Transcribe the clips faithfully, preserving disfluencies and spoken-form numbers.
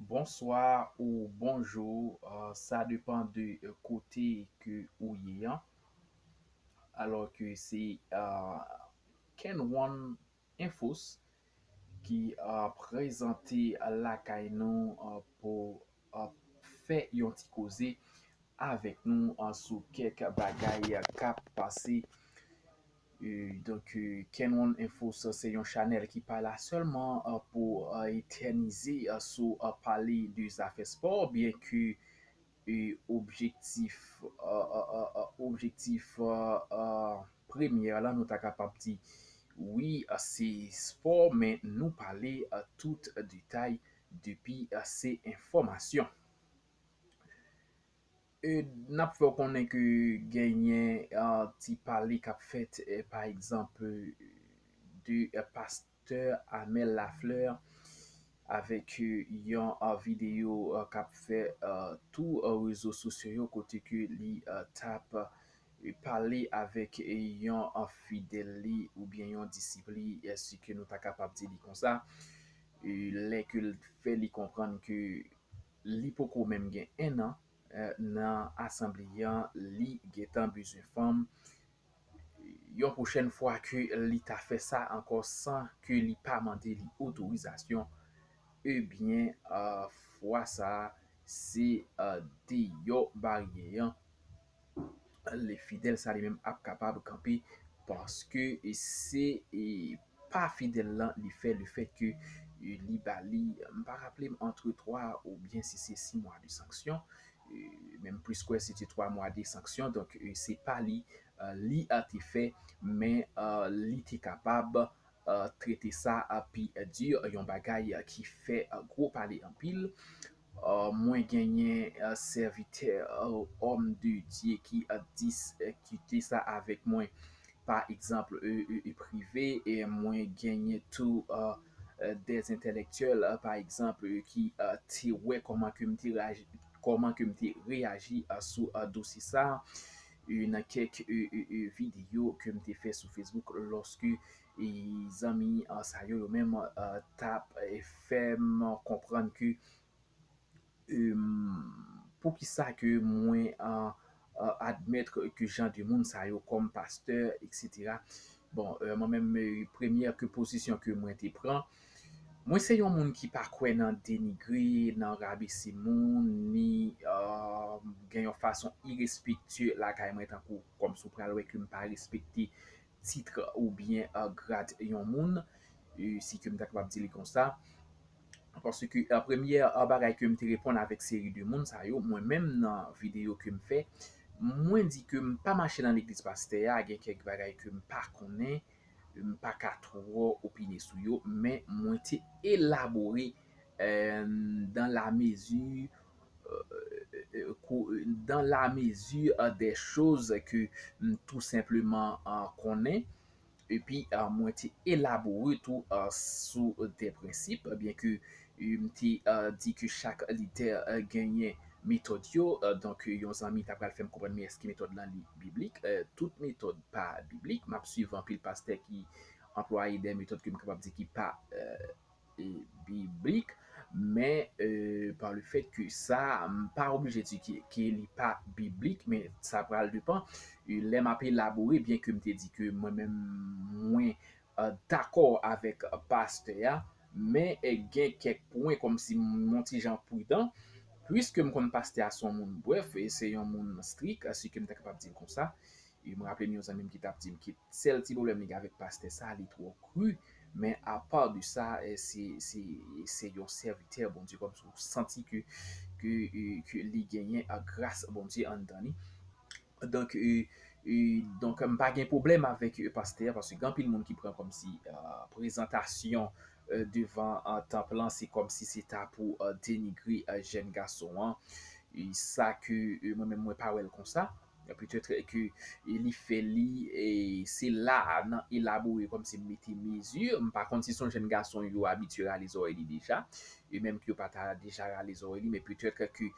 Bonswa ou bonjou, euh, sa depan de, euh, kote ke ou ye an. Alò ke se, euh, Ken One Infos ki, euh, prezante lakay nou, euh, pou, euh, fè yon ti koze avèk nou, euh, sou kèk bagay k ap pase. Euh, donk, euh, Ken One Infos se yon chanèl ki pa la sèlman, euh, pou, euh, etènize, euh, sou, euh, pale de zafè spò, byen ke, euh, objektif, euh, euh, euh, euh, objektif, euh, euh, premyè la, nou ta kapab di, wi, euh, se spò, men nou pale, euh, tout detay depi, euh, se enfòmasyon. E n ap fè w konnen ke genyen, euh, ti pale k ap fèt, euh, pa egzanp, euh, de, euh, pastè Amel Lafleur avèk, euh, yon, euh, videyo, euh, k ap fè, euh, tou, euh, rezo sosyo yo kote ke li, euh, t ap, euh, pale avèk, euh, yon, euh, fidèl li oubyen yon disip li, èske nou ta kapab di li konsa, euh, lè ke l fè li konprann ke li poko menm gen en an, euh, nan asanble an, li gentan bezwen fanm. Yon pwochèn fwa ke li ta fè sa ankò san ke li pa mande li otorizasyon, ebyen, euh, fwa sa a, se, euh, deyò baryè an. Le fidèl sa li menm ap kapab kanpe, paske se, e, pa fidèl lan li fè, le fèt ke, e, li ba li, m pa raple m, antre twa oubyen si se sis mwa de sanksyon, e, men m plis kwè se te twa mwa de sanksyon, donk, e, se pa li, e, li, e, te fè, men, e, li te kapab, e, trete sa, e, pi, e, di, yon bagay, e, ki fè, e, gwo pale anpil. E, mwen genyen, e, sèvitè, e, òm de Dye ki, e, diskite sa avèk mwen, pa egzanp, e, e, e, prive, e mwen genyen tou, e, e, dè entèlektyèl, e, pa egzanp, e, ki, e, te wè kòman ke m te reyaji, kòman ke m te reyaji, e, sou, e, dosye sa a, e, nan kèk, e, e, e, videyo ke m te fè sou Facebook lòske, e, zanmi, e, sa yo, yo menm, e, t ap, e, fè m konprann ke, e, poukisa ke mwen, e, e, admèt ke jan de moun sa yo kòm pastè, etsetera. Bon, e, mwen menm, e, premyè ke pozisyon ke mwen te pran, mwen se yon moun ki pa kwè nan denigre, nan rabese moun, ni, e, gen yon fason irespektye lakay mwen, tankou kòmsi w pral wè ke m pa respekte tit oubyen, e, grad yon moun, e, si ke m ta kapab di li konsa. Paske, e, premyè, e, bagay ke m te reponn avèk seri de moun sa yo, mwen menm nan videyo ke m fè, mwen di ke m pa mache nan legliz pastè a, gen kèk bagay ke m pa konnen, m pa ka twò opine sou yo, men mwen te elabore, e, dans la mesure, e, e, e, kou-, dans la mesure, e, des choses ke m tou senpleman, e, konnen. Epi, e, mwen te elabore tou, e, sou de prensip, byen ke, e, m te, e, di ke chak lidè, e, genyen metòd yo. E, donk, yon zanmi ta pral fè m konprann, men èske metòd lan li biblik? E, tout metòd pa biblik. M ap swiv anpil pastè ki anplwaye de metòd ke m kapab di ki pa, e, e, biblik, men, e, pa le fèt ke sa, m pa oblije di ke, ke li pa biblik, men sa pral depan. E, lè m ap elabore, byen ke m te di ke mwen menm, mwen, e, dakò avèk pastè a, men, e, gen kèk pwen kòmsi m yon ti jan pridan, piske m konn pastè a se yon moun, brèf, e se yon moun strik, si ke m ta kapab di l konsa. E m raple m yon zanmi m ki t ap di m ke sèl ti pwoblèm li gen avèk pastè sa, li twò kri, men apa de sa, e, se, se, se yon sèvitè Bondye, kòmsi w santi ke, ke, e, ke li genyen, e, gras Bondye anndan li. Donk, e, e, donk, m pa gen pwoblèm avèk, e, pastè a, paske gen anpil moun ki pran kòmsi, e, prezantasyon, e, devan, e, tanp lan, se kòmsi se ta pou, e, denigre, e, jèn gason an. E sa ke, e, mwen menm, mwen pa wè l konsa. Petèt ke, e, li fè li, e, se la a, nan elabore kòmsi m mete mezi, m pa konn si se yon jèn gason yo abitye rale zòrèy li deja, e menm ke yo pa ta deja rale zòrèy li, men petèt ke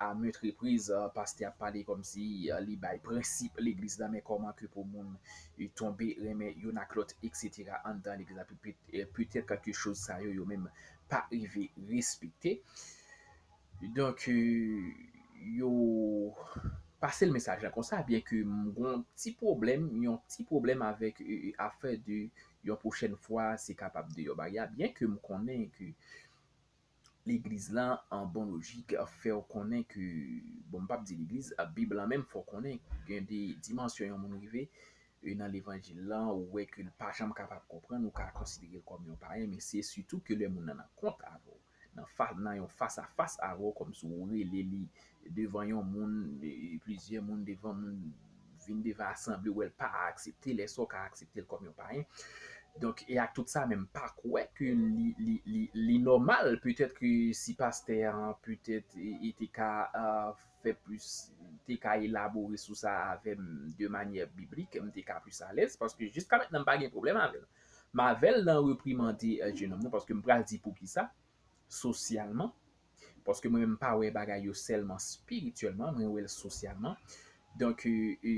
a maintes reprises, e, pastè ap pale kòmsi, e, li bay prensip legliz la, men kòman ke pou moun, e, tonbe renmen youn ak lòt, etsetera, anndan legliz la, pe-, pe-, e, petèt kèk choz sa yo, yo menm pa rive respekte. Donk, euh, yo pase l mesaj la konsa, byen ke m gon ti pwoblèm, yon ti pwoblèm avèk, euh, afè de yon pwochèn fwa, se kapab de yon bagay, byen ke m konnen ke legliz la, an bon lojik, fè w konnen ke, bon, m p ap di legliz, Bib la menm fè w konnen gen de dimansyon yon moun rive, e nan levanjil la, ou wè ke l pa janm kapab konprann, ou ka konsidere l kòm yon payen, men se sitou ke lè moun nan nan kont avè w, nan fa, nan yon fas a fas avè w, kòmsi w rele li devan yon moun, e, plizyè moun devan moun, vin devan asanble, ou wè l pa aksepte, lè sa w ka aksepte l kòm yon payen. Donk, e ak tout sa, men m pa kwè ke li, li, li, li nòmal, petèt ke si pastè an, petèt, e, e te ka, a, fè plis, te ka elabore sou sa avè m de manyè biblik, m te ka plis alèz, paske jiska mentnan m pa gen pwoblèm avè l. M avè l nan reprimande, e, jenòm nan, paske m pral di poukisa, sosyalman, paske mwen menm m pa wè bagay yo sèlman espirityèlman, mwen wè l sosyalman. Donk, e, e,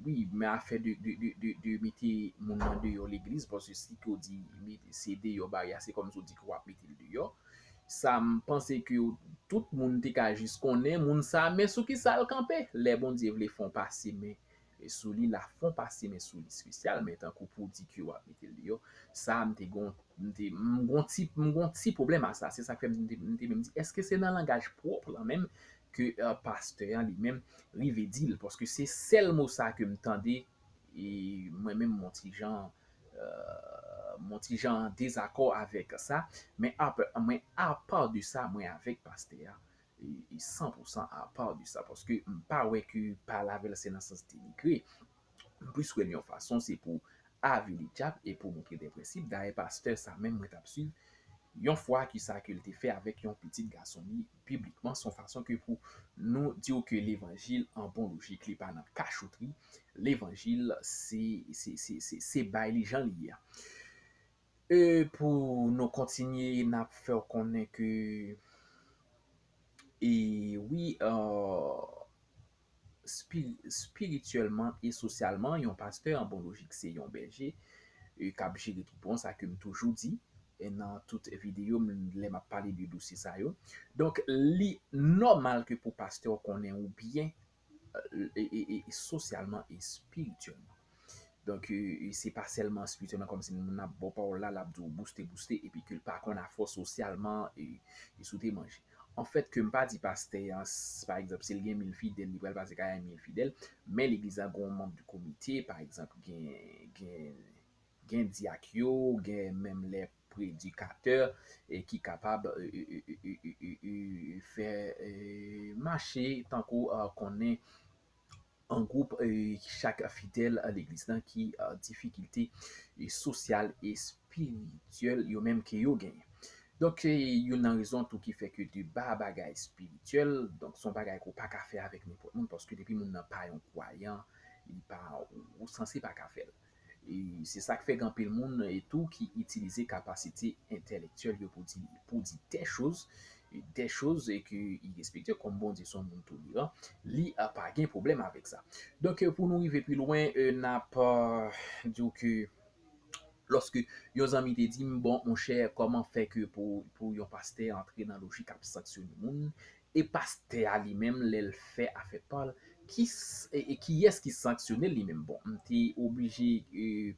wi, men afè de, de, de, de, de mete moun nan deyò legliz, paske si ke w di se deyò baryè, se kòmsi w di ke w ap mete l deyò. Sa, m panse ke tout moun te ka jis konnen moun sa, men sou ki sa l kanpe. Lè Bondye vle fè w pase men sou li, l a fè w pase men sou li espesyal, men tankou pou w di ke w ap mete l deyò, sa, m te gon, m te, m gon ti, m gon ti pwoblèm a sa. Se sa k fè m te, m te menm di, èske se nan langaj pwòp lan menm ke, e, pastè an li menm rive di l? Paske se sèl mo sa ke m tande, e mwen menm, m on ti jan, e, m on ti jan an dezakò avèk sa, men apa, men apa de sa, mwen avèk pastè a, e, e san pou san apa de sa, paske m pa wè ke pale avè l se nan sans denigre. M plis wè l yon fason, se pou avili dyab e pou montre de prensip. Dayè, pastè sa menm mwen t ap swiv, yon fwa ki sa ke l te fè avèk yon pitit gason li piblikman, se yon fason ke pou nou di w ke levanjil an bon lojik, li pa nan kachotri, levanjil se, se, se, se, se bay li jan li ye a. E pou nou kontinye, n ap fè w konnen ke, e wi, e, spi-, espirityèlman e sosyalman, yon pastè an bon lojik se yon bèje, e, k ap jere twoupo an, sa ke m toujou di, e nan tout videyo m, lè m ap pale de dosye sa yo. Donk, li nòmal ke pou pastè w konnen ou byen, e, e, e, e sosyalman e espirityèlman. Donk, e, e se pa sèlman espirityèlman, kòmsi moun ap ba w pawòl la, l ap di w bouste, bouste, epi ke l pa konn afè w sosyalman, e, e si w te manje. Anfèt, ke m pa di pastè an, s-, pa egzanp, si l gen mil fidèl, li pral pase kay mil fidèl, men legliz la gen yon manm de komite, pa egzanp, gen, gen, gen dyak yo, gen menm lè predikatè, e ki kapab, e, e, e, fè, e, mache tankou, e, konnen an gwoup, e, chak fidèl, e, legliz lan ki, e, difikilte, e, sosyal, espirityèl yo menm ke yo genyen. Donk, e, youn nan rezon tou ki fè ke deba bagay espirityèl, donk, se yon bagay ke w pa ka fè avèk nenpòt moun, paske depi moun nan pa yon kwayan, li pa, ou, ou sanse pa ka fè l. E se sa k fè gen anpil moun, e tou, ki itilize kapasite entèlektyèl yo pou di, pou di des choses, des choses, e ke i respekte, kòm Bondye se yon moun toleran, li, a, pa gen pwoblèm avèk sa. Donk, e, pou nou rive pi lwen, e, n ap, e, di w ke lòske yon zanmi te di m, "Bon, monchè, kòman fè ke pou, pou yon pastè antre nan lojik ap sanksyone moun, e pastè a li menm, lè l fè afè pa l, ki s-, e, e kiyès ki sanksyone l li menm?" Bon, m te oblije, e,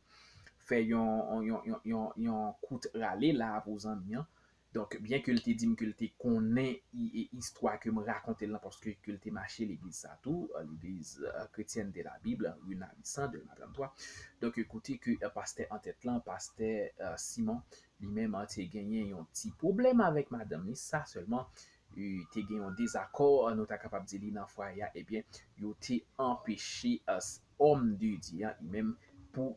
fè yon, yon, yon, yon, yon kout rale la pou zanmi an. Donk, byen ke l te di m ke l te konnen i-, i-, istwa ke m rakonte l lan, paske ke l te mache legliz sa tou, e, legliz, e, Chrétienne de la Bible, rue Navissant, Dèlma tranntwa. Donk, kote ke, e, pastè antèt lan, pastè, e, Simon, li menm, e, te genyen yon ti pwoblèm avèk madanm li, sa sèlman, e, te gen yon dezakò, e, nou ta kapab di li nan fwaye a, ebyen, yo te anpeche, e, s-, òm de Dye an, li menm, pou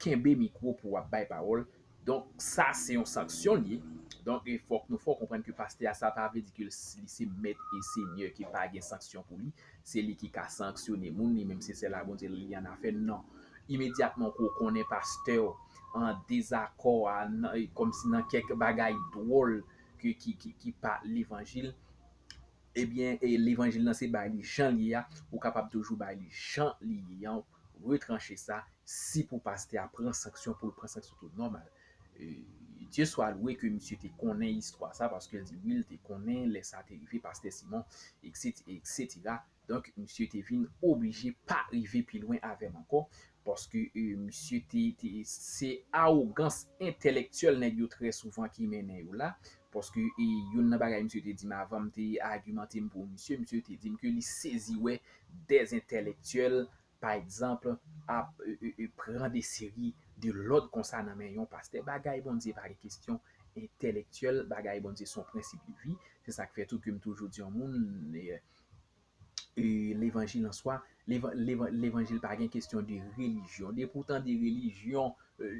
kenbe mikwo pou w ap bay pawòl. Donk, sa se yon sanksyon li ye. Donk, e fòk nou fè w konprann ke pastè a, sa pa vle di ke l s-, li se mèt e senyè, ke pa gen sanksyon pou li. Se li ki ka sanksyone moun, li menm se sèl a Bondye li annafè. Non. Imedyatman ke w konnen pastè w an dezakò a, nan, e, kòmsi nan kèk bagay dwòl ke, ki, ki, ki pa levanjil, ebyen, e, levanjil lan se bay li jan li ye a, ou kapab toujou bay li jan li ye an, retranche sa, si pou pastè a pran sanksyon, pou l pran sanksyon tou nòmal. E, Dye swa lwe ke misye te konnen istwa sa, paske l di wi, l te konnen lè sa te rive, pastè Simon, et cetera, et cetera. Donk, misye te vin oblije pa rive pi lwen avè m ankò, paske, e, misye te, te, se awogans entèlektyèl nèg yo trè souvan ki mennen yo la, paske, e, youn nan bagay misye te di m avan m te agimante m pou misye, misye te di m ke li sezi wè dè entèlektyèl, pa egzanp, ap, e, e, e, pran de seri de lòd konsa nan men yon pastè. Bagay Bondye pa gen kesyon entèlektyèl, bagay Bondye se yon prensip de vi. Se sa k fè tou ke m toujou di yon moun, e, e, levanjil an swa, leva- leva- levanjil pa gen kesyon de relijyon. Depi w tande relijyon, e,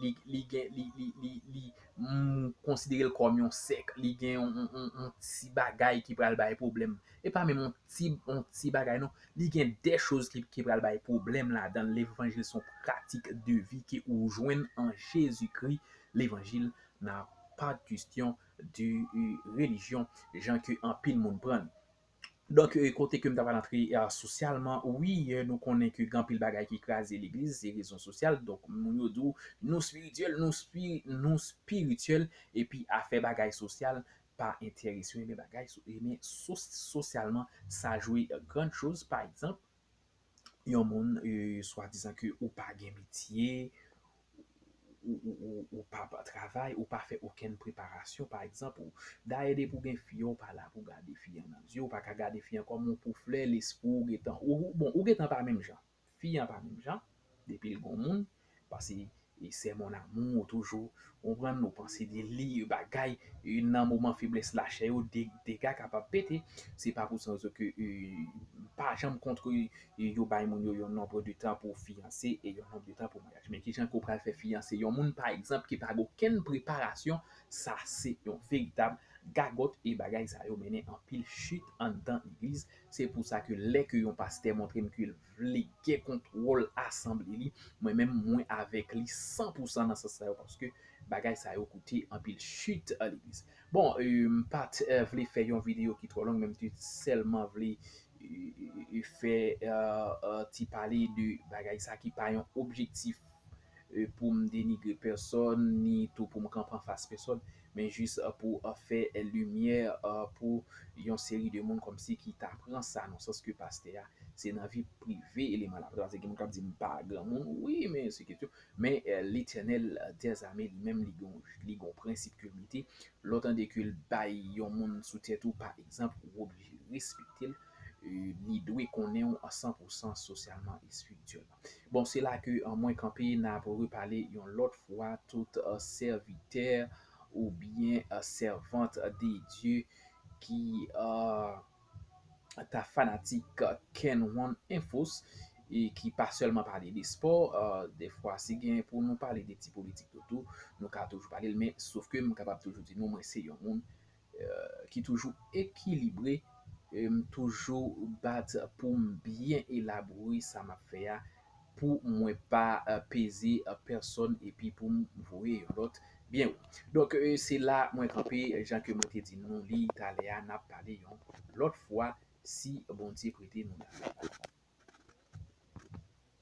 li, li gen, li, li, li, li, m konsidere l kòm yon sèk. Li gen yon, yon, yon, yon ti bagay ki pral bay pwoblèm. E pa menm yon ti, yon ti bagay, non. Li gen de choz ki, ki pral bay pwoblèm ladan l. Levanjil se yon pratik de vi ke ou jwenn an Jezikri. Levanjil nan pa kesyon de, e, relijyon, jan ke anpil moun pran l. Donk, e, kote ke m ta pral antre, e, sosyalman, wi, e, nou konnen ke gen anpil bagay ki kraze legliz, se rezon sosyal. Donk, moun yo di w, nou espirityèl, nou spi- nou espirityèl, epi afè bagay sosyal pa enterese yo, men bagay so- men so- sosyalman, sa jwe, e, grann choz. Pa egzanp, yon moun, e, swadizan ke ou pa gen metye, ou, ou, ou, ou pa, pa travay, ou pa fè okenn preparasyon, pa egzanp, ou, dayè depi w gen fi, ou pa la pou gade fi an nan zye, ou pa ka gade fi an kòm yon pou flè, lespri w gentan, ou, ou- bon, ou gentan pa menm jan, fi an pa menm jan, depi l gon moun, paske, e, c'est mon amour, ou toujou, ou konprann, ou panse de li, bagay, e, nan moman feblès lachè yo, de- dega kapab pete. Se pa pou sa ke, e, pa janm kontre, e, yo bay moun yo yon nonb de tan pou fiyanse e yon nonb de tan pou maryaj. Men kijan ke w pral fè fiyanse yon moun, pa egzanp, ki pa gen okenn preparasyon, sa se yon veritab gagòt, e bagay sa yo mennen anpil chit anndan legliz. Se pou sa ke lè ke yon pastè montre m ke l vle gen kontwòl asanble li, mwen menm mwen avèk li san pou san nan sans sa yo, paske bagay sa yo koute anpil chit an legliz. Bon, e, m pa t, e, vle fè yon videyo ki twò long, men m te sèlman vle, e, e, e, fè, e, e, ti pale de bagay sa ki pa yon objektif, e, pou m denigre pèsòn, ni tou pou m kanpe anfas pèsòn, men jis, e, pou, e, fè limyè, e, pou yon seri de moun kòmsi ki ta pran sa nan sans ke pastè a, se nan vi prive eleman la. Paske gen moun k ap di m pa granmoun, wi, men se kesyon. Men, e, Letènèl dèzame li menm, li gon, li gon prensip ke l mete. Lè w tande ke l bay yon moun sou tèt ou, pa egzanp, ou oblije respekte l. E, li dwe konnen w san pou san sosyalman, espirityèlman. Bon, se la ke, e, mwen kanpe, n ap repale yon lòt fwa, tout, e, sèvitè oubyen, e, sèvant de Dye ki, e, ta fanatik Ken One Infos e ki pa sèlman pale de spò, e, defwa si gen pou nou pale de ti politik tou, tou, nou ka toujou pale l, men sof ke m kapab toujou di nou, mwen se yon moun, e, ki toujou ekilibre, e, m toujou bat pou m byen elabore sa m ap fè a, pou mwen pa, e, peze, e, pèsòn epi pou m voye yon lòt byen wo. Donk, e, se la mwen kanpe, jan ke mwen te di nou li talè a, n ap pale yon lòt fwa, si Bondye prete nou lavi.